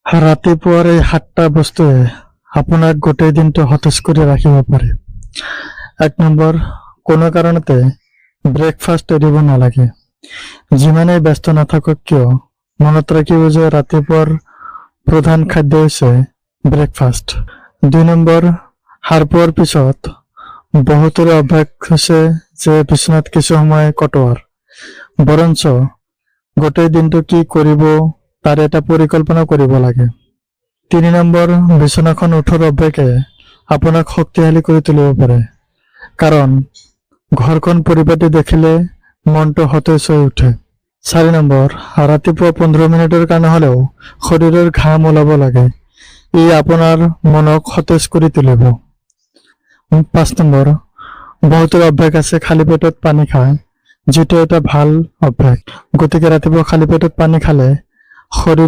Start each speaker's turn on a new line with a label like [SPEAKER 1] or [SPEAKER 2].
[SPEAKER 1] ৰাতিপুৱাৰ এই সাতটা বস্তুৱে আপোনাক গোটেই দিনটো সতেজ কৰি ৰাখিব পাৰে। 1 নম্বৰ, কোনো কাৰণতে ব্ৰেকফাষ্ট এৰিব নালাগে। যিমানেই ব্যস্ত নাথাকক কিয়, মনত ৰাখিব যে ৰাতিপুৱাৰ প্ৰধান খাদ্য হৈছে ব্ৰেকফাষ্ট। 2 নম্বৰ, সাৰ পোৱাৰ পিছত বহুতৰে অভ্যাস হৈছে যে বিচনাত কিছু সময় কটোৱাৰ। বৰঞ্চ গোটেই দিনটো কি কৰিব তাৰ এটা পৰিকল্পনা কৰিব লাগে। 3 নম্বৰ, বিচনাখন উঠাৰ অভ্যাসে আপোনাক শক্তিশালী কৰি তুলিব পাৰে, কাৰণ ঘৰখন পৰিপাটি দেখিলে মনটো সতেজ হৈ উঠে। 4 নম্বৰ, ৰাতিপুৱা 15 মিনিটৰ কাৰণে হ'লেও শৰীৰৰ ঘাম ওলাব লাগে। ই আপোনাৰ মনক সতেজ কৰি তুলিব। 5 নম্বৰ, বহুতৰ অভ্যাস আছে খালী পেটত পানী খায়, যিটো এটা ভাল অভ্যাস। গতিকে ৰাতিপুৱা খালী পেটত পানী খালে শৰীৰৰ